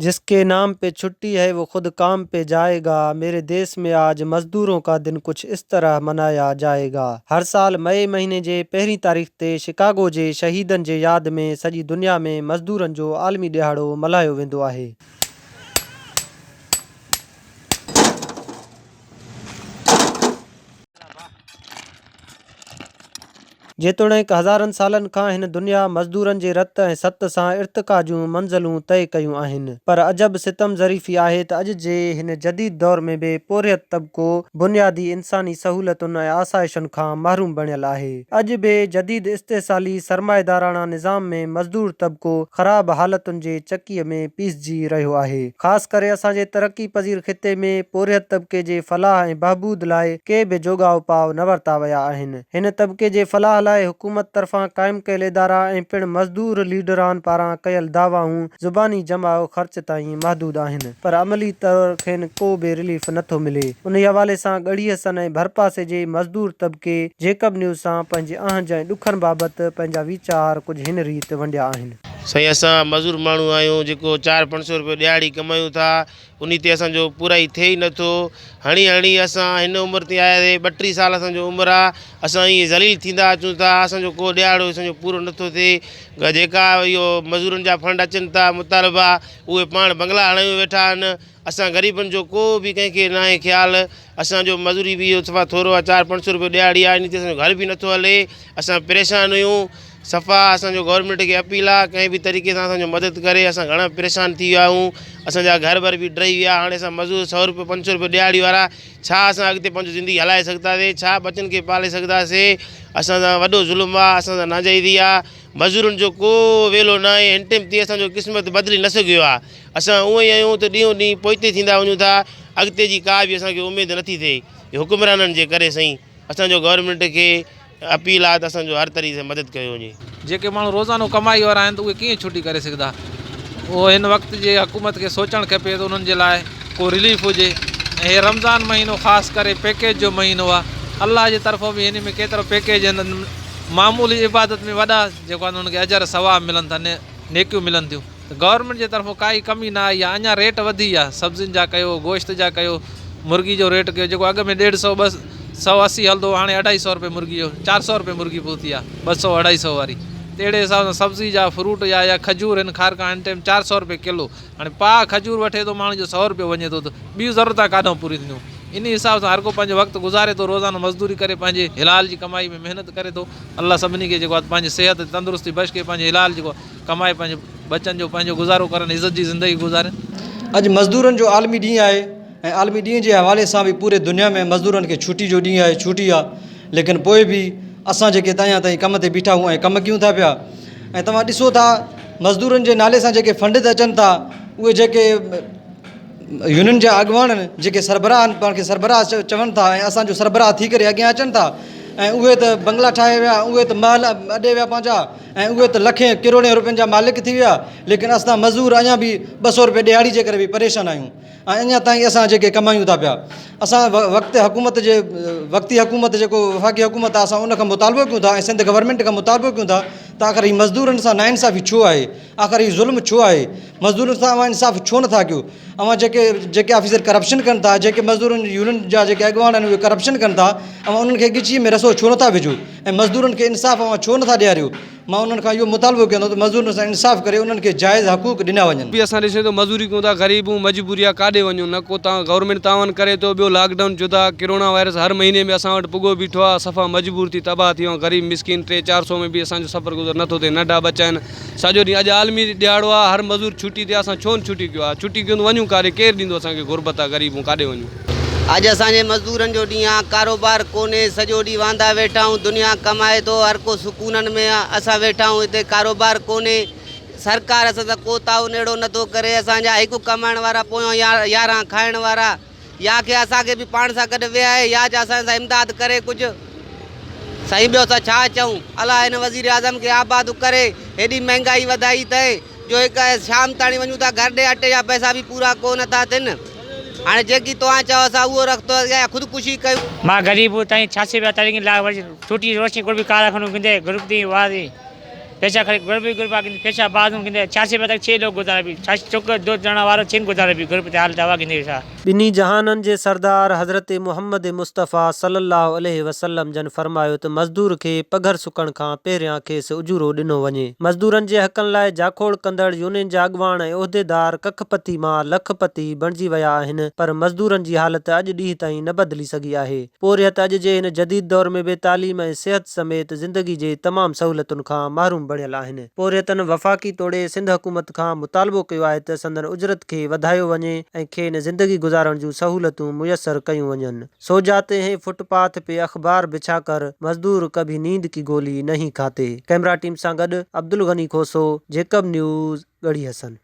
جس ڪي نام پي ڇٽي هي وو خود ڪام پي جائي گا، ميري ديس ۾ آج مزدورون ڪا دن ڪڇ اس طرح منايا جائي گا. هر سال مئي مهيني جي پهرين تاريخ تي شڪاگو جي شهيدن جي ياد ۾ سڄي دنيا ۾ مزدورن جو عالمي ڏهاڙو ملهايو ويندو آهي. جيتوڻيڪ هزارن سالن کان هن دنيا مزدورن جي رت ۽ ست سان ارتقا جون منزلون طئي ڪيون آهن، پر عجب ستم ظريفي آهي ته اڄ جي هن جديد دور ۾ به پورهيت طبقو بنيادي انساني سهولتن ۽ آسائشن کان محروم بڻيل آهي. اڄ به جديد استحصالي سرمائيداراڻا نظام ۾ مزدور طبقو خراب حالتن جي چڪيء ۾ پيسجي رهيو آهي. خاص ڪري اسان جي ترقي پذير خطي ۾ پورهيت طبقي جي فلاح ۽ بهبود لاء ڪي به جوڳا اپاء نه ورتا ويا آهن. هن طبقي جي فلاح لاء حڪومت طرفان قائم ڪيل ادارا ۽ پڻ مزدور ليڊران پاران ڪيل دعوائون زباني جمع و خرچ تائين محدود آهن پر عملي طور کين ڪو به رليف نه ٿو ملي. انهي حوالي سان ڳڙهي حسن ۽ ڀرپاسي جي مزدور طبقي جيڪب نيوز سان پنهنجي اهنج ۽ ڏکن بابت پنهنجا ويچار ڪجهه هن ريت ونڊيا آهن. سائين اسان مزور ماڻهو آهيون جيڪو چار پنج سو روپيو ڏهاڙي ڪمايون ٿا انهي تي اسان جو پورائي ٿئي ئي نٿو هڻي هڻي اسان هن عمر تي آيا سي ٻٽيهه سال اسان جو عمر آ اسان ائين ذليل ٿيندا اچون ٿا اسان جو ڪو ڏهاڙو اسان جو پورو نٿو ٿئي جيڪا اهو مزورن جا فنڊ اچن ٿا مطالبا اهي پاڻ بنگلا هڻايون ويٺا آهن اسان غريبن جو ڪو به ڪنهن کي ناهي خيال اسان جو مزوري به اهو صفا ٿورو آهي چار پنج سو روپيو ڏهاڙي آهي ان تي اسان جو گهر به نٿو هلي اسان پريشان آهيون صفا اسان جو گورنمينٽ کي اپيل آهي ڪنهن به طريقي سان اسان جو مدد ڪري اسان گهڻا پريشان ٿي ويا آهيون اسان جا گهر ور به ڊهي ويا هاڻي اسان مزور سو روپيو پنج سو روپيو ڏهاڙي وارا ڇا اسان اڳتي پنهنجو زندگي هلائي سگهنداسي ڇا ٻچن کي پالي سگهنداسي اسان سان وڏو ظلم آهي اسان سان ناجائزي آهي مزورن جو ڪو ويلو ناهي هن ٽيم تي اسان جو قسمت بدلي نه سگهيو آهي اسان اونئن ئي آهيون ته ڏينهون ڏينهن پوئتي ٿيندا وڃون ٿا، اڳتي جي ڪا به اسان کي اميد نٿي ٿئي، هي حڪمرانن جي ڪري سائين، اسان جو گورنمينٽ کي اپيل آهي ته اسان جو هر طريقي سان مدد ڪيو وڃي. جيڪي ماڻهو روزانو ڪمائي وارا آهن ته اهي ڪيئن ڇٽي ڪري سگهندا؟ اهو هن وقت جي حڪومت کي سوچڻ کپي ته انهن جي لاء ڪو رليف هجي ۽ هي رمضان مهينو خاص ڪري پيڪيج جو مهينو آهي الله جي طرفون به هن ۾ ڪيترو پيڪيج آهن معمولي عبادت ۾ وڏا جيڪو آهن انهن کي اجر ثواب ملن ٿا نيڪيون ملن ٿيون. ته گورنمينٽ جي طرفون ڪائي ڪمي نه آئي آهي اڃا ريٽ وڌي ويا سبزين جا ڪيو گوشت جا ڪيو مرغي جو ريٽ ڪيو جيڪو اڳ ۾ ڏيڍ سئو ٻه سئو اسي هلندو هو هاڻي اڍائي سئو روپئي مرغي جو چار سئو روپئي مرغي پهتي آهي ٻه سئو اڍائي سئو واري ته اهڙي حساب سان سبزي جا فروٽ جا يا کجور هن کارڪا هن ٽيم چار سئو روپئي ڪلو هاڻي پاء کجور وٺي ٿو ماڻهو جو سئو روپيو وڃي ٿو ته ٻيون ضرورتان ڪاڏانهن پوريون ٿينديون انهي حساب سان هر ڪو پنهنجو وقت گذاري ٿو روزانو مزدوري ڪري پنهنجي حلال جي ڪمائي ۾ محنت ڪري ٿو الله سڀني کي جيڪو آهي پنهنجي صحت تندرستي بخشي پنهنجي حلال جيڪو ڪمائي پنهنجي ٻچن جو پنهنجو گذارو ڪرن عزت جي زندگي گذارين. اڄ مزدورن جو عالمي ڏينهن آهي ۽ عالمي ڏينهن جي حوالي سان به پوري دنيا ۾ مزدورن کي ڇٽي جو ڏينهن آهي ڇٽي آهي ليڪن پوء به اسان جيڪي تاڃان تائين ڪم تي بيٺا آهيون ۽ ڪم ڪيون ٿا پيا ۽ توهان ڏسو ٿا مزدورن جي نالي سان جيڪي فنڊز اچن ٿا اهي جيڪي يونين جا اڳواڻ جيڪي سربراهه آهن پاڻ کي سربراهه چون ٿا ۽ اسان جو سربراهه ٿي ڪري اڳيان اچن ٿا ۽ اهي ته بنگلا ٺاهي ويا اهي ته محل اڏي ويا پنهنجا ۽ اهي ته لکين ڪروڙين روپين جا مالڪ ٿي ويا ليڪن اسان مزور اڃا به ٻه سو روپيه ڏهاڙي جي ڪري به پريشان آهيون ۽ اڃا تائين اسان جيڪي ڪمايون ٿا پيا اسان وقت حڪومت جي وقتي حڪومت جيڪو وفاقي حڪومت آهي اسان ان کان مطالبو ڪيون ٿا ۽ سنڌ گورنمينٽ کان مطالبو ڪيون ٿا ته آخر هي مزدورن سان ناانصافي ڇو آهي آخر هي ظلم ڇو آهي مزدورن سان اوهان انصاف ڇو نٿا ڪيو اوهان جيڪي جيڪي آفيسر ڪرپشن ڪن ٿا جيڪي مزدورن يونين جا جيڪي اڳواڻ آهن اهي ڪرپشن ڪن ٿا اوهان انهن کي ڳچيء ۾ رسو ڇو نٿا وجهو ۽ مزدورن کي انصاف اوهان ڇو نٿا ڏياريو مان انهن کان اهو مطالبو ڪيان ٿو ته مزدورن سان انصاف ڪري انهن کي جائز حقوق ڏنا وڃن. به اسان ڏسون ته مزوري ڪيون ٿا غريب هون مجبوري آ ڪاڏي وڃون نه ڪو تان گورنمينٽ تعاون ڪري ٿو ٻيو لاڪ ڊائون جدا ڪرونا وائرس هر مهيني ۾ اسان وٽ پڳو بيٺو آ صفا مجبور ٿي تباهه ٿي ويا آهيون غريب مسڪين ٽي چار سو ۾ به اسان جو سفر گذر نٿو ٿئي ننڍا ٻچا آهن سڄو ڏينهن اڄ عالمي ڏهاڙو آ هر مزور ڇٽي تي آ اسان ڇو نه ڇٽي ڪيو آ ڇٽي ڪيون ته وڃون ڪاڏي ڪير ڏيندو اسان کي غربت آ غريب هون ڪاڏي وڃون. اڄ اسان جي مزدورن جو ڏينهن آ ڪاروبار ڪونهي سڄو ڏينهن واندا ويٺا آهيون دنيا ڪمائي ٿو هر ڪو سڪونن ۾ آ اسان ويٺا آهيون هتي ڪاروبار ڪونهي سرڪار اسان سان ڪو تعاون اهڙو نٿو ڪري اسان جا هڪ ڪمائڻ وارا پويان يارهن کائڻ وارا يا کي اسان کي به پاڻ سان گڏ ويهائي يا چا اسان سان امداد ڪري ڪجهه. سائين ٻيو اسان ڇا چئون الله هن وزير اعظم کي آباد ڪري هيڏي مهنگائي وڌائي اٿئي جو هڪ شام تاڻي وڃون ٿا گهر ڏي اٽي جا پئسا به پورا ڪو نه ٿا ٿين هاڻي جيڪي توهان چئو اسان اهو رستو يا خودڪشي ڪيون. مان غريب هو تائين ڇاسي رپيا تاريخ لاء وري ڇوٽي روشني گروپ ڪارخانو گندي گروپ the واري. पैसा खरीद गरीब गरीब गिंदी पैसा बाद में गिंदे 86 रुपये तक छह लोग गुजारा भी छह चौक दो जना वारो छह गुजारा भी गरीब हालत हवा गिंदे सा। ٻنهي جهانن جي سردار حضرت محمد مصطفيٰ صلي الله عليه وسلم جن فرمايو ته مزدور کي پگهر سڪڻ کان پهريان کيس اجورو ڏنو وڃي. مزدورن جي حقن لاء جاکوڙ ڪندڙ يونين جا اڳواڻ ۽ عهديدار ڪک پتي مان لک پتي بڻجي ويا آهن پر مزدورن جي حالت اڄ ڏينهن تائين نه بدلي سگهي آهي. پورهيت اڄ جي هن جديد دور ۾ به تعليم ۽ صحت سميت زندگي جي تمام سهولتن کان محروم بڻيل آهن. پورهيتن وفاقي توڙي سنڌ حڪومت کان مطالبو ڪيو آهي ته سندن اجرت کي وڌايو وڃي ۽ کين زندگي گذارڻ جون سهولتون ميسر ڪيون وڃن. سو جاتي هين فٽ پاٿ پي اخبار بڇا ڪر مزدور ڪڀي نيند ڪي گولي نهين کاتي. ڪئميرا ٽيم سان گڏ عبدالغني کوسو، جيڪب نيوز، ڳڙهي حسن.